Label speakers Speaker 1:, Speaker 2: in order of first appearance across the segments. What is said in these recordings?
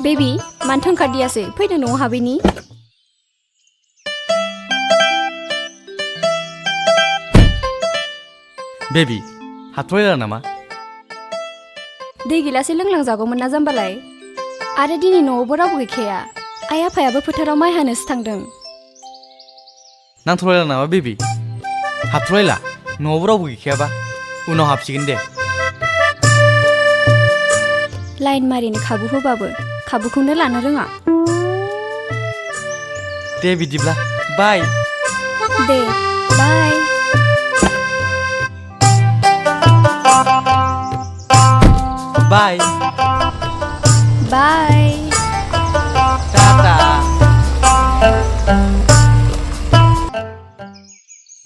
Speaker 1: baby मानो थोंखारदियासै फैदो न'आव हाबैनि
Speaker 2: बेबी हाबथ'लायला नामा
Speaker 1: दै गिलासै लोंलांजागौमोन ना जाम्बालाय आरो दिनै न'आवबो रावबो गैखाया आइ आफायाबो फोथाराव माइ हानोसो थांदों
Speaker 2: नांथ'लायला नामा बेबी हाबथ'लायला न'आवबो रावबो गैखायाबा उनाव हाबसिगोन दे
Speaker 1: लाइन मारिनो खाबु होबाबो खाबुखौनो लानो रोङा
Speaker 2: दे बिदिब्ला बाय
Speaker 1: दे बाय
Speaker 2: बाय
Speaker 1: बाय
Speaker 2: टाटा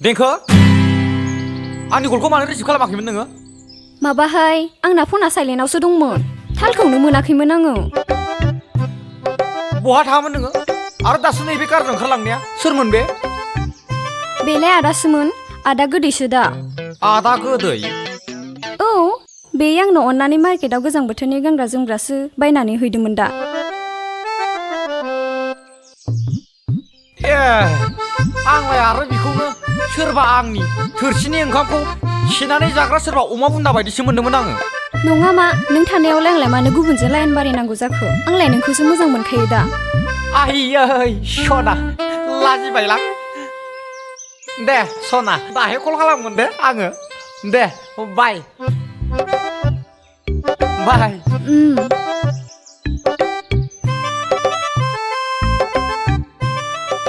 Speaker 2: देंखो आंनि कलखौ मानो रिसिभ खालामाखैमोन नोङो
Speaker 1: माबाहाय आंना फना साइलेन्टआवसो दंमोन थालखौनो मोनाखैमोन आङो
Speaker 2: बहा थाङामोन नोङो आरो दासो नैबे कारजों ओंखारलांनाया सोरमोन बे
Speaker 1: बेलाय आदासोमोन आदा गोदैसो दा
Speaker 2: आदा गोदै
Speaker 1: औ बे आंनो अननानै मार्केटाव गोजां बोथोरनि गानग्रा जोमग्रासो बायनानै हैदोंमोन दा
Speaker 2: ए आंलाय आरो बेखौनो सोरबा आंनि थोरसिनि ओंखामखौ सेनानै जाग्रा सोरबा अमा बुन्दा बायदिसो मोन्दोंमोन आङो
Speaker 1: नङा मा नों थानायावलाय आंलाय मानो गुबुनजों लाइन बारायनांगौ जाखो आंलाय नोंखौसो मोजां मोनखायो दा
Speaker 2: आइयै सना लाजिबायलां दे सना दाहाय कल खालामगोन दे आङो दे बाय बाय